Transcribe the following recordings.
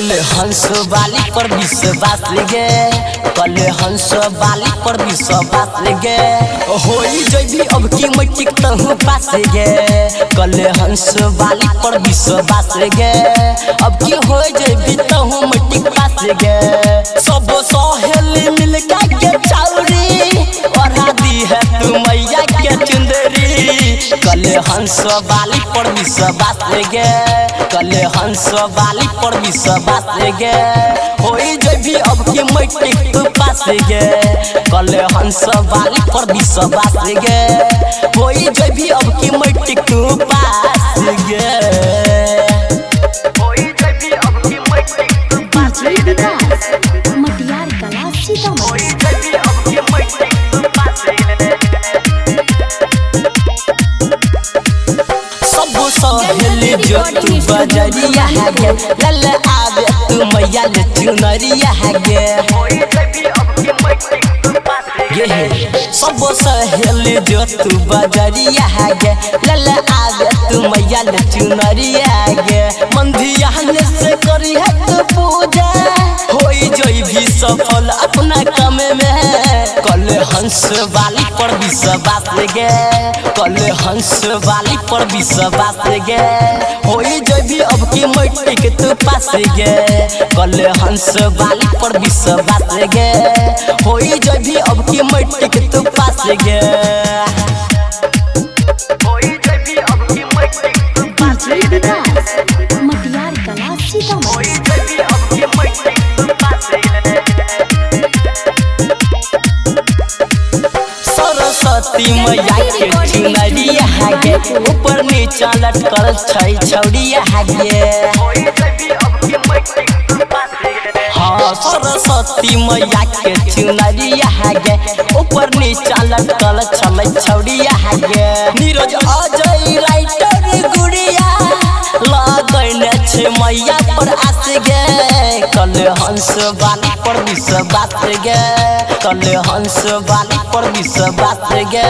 कल हंस वाली पर विश्वास गे, कल हंस वाली पर विश्वास गे। होई जइबी अब की मैट्रिक तहु पास गे, कल हंस वाली पर विश्वास गे। अब की हो जइबी तहु मैट्रिक पास गे। सब सहेली मिल के चौरी ओढ़ा दी है तू मैया के चुंदरी। कल हंस वाली पर विश्वास गे, कल हंस वाली पर विश्वास गे। होई जइबी अब की मैट्रिक तू पास गे, कल हंस वाली पर विश्वास गे। होई जइबी अब की मैट्रिक तू पास गे। होई जइबी अब की मैट्रिक तू पास डीजे विकास मटियार कला सीतामढ़ी। होई जइबी अब की मैट्रिक तू पास गे। सब सहेली जो तू बजरिया गे, लल आवे तू मैया ले चुनरिया गे। ये हे सब सहेली जो तू बजरिया गे, लल आवे तू मैया ले चुनरिया गे। मंदिया से करी है तू पूजा, होई जइबी सफल अपना काम में। कल हंस वाली पर विश्वास गे, कल हंस वाली पर विश्वास गे। होई जइबी अब की मैट्रिक तू पास गे, कल हंस वाली पर विश्वास गे। होई जइबी अब की मैट्रिक तू पास गे। होई जइबी अब की मैट्रिक तू पास डीजे विकास मटियार कला सीतामढ़ी। होई जइबी अब की मैट्रिक तू पास गे। सरस्वती मैया के चुनरिया गे, ऊपर नीचा लटकल छै छौड़िया गे। हाँ सरस्वती मैया के चुनरिया गे, ऊपर नीचा लटकल छलै छौड़िया गे। नीरज अजय राइटर गुड़िया लगैने छै मैया पर आस गे। कल हंस वाली पर विश्वास गे, कल हंस वाली पर विश्वास गे।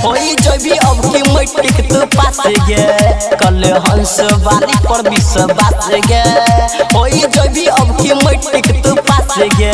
होई जइबी अब की मैट्रिक तू पास गे, कल हंस वाली पर विश्वास गे। होई जइबी अब की मैट्रिक तू पास गे।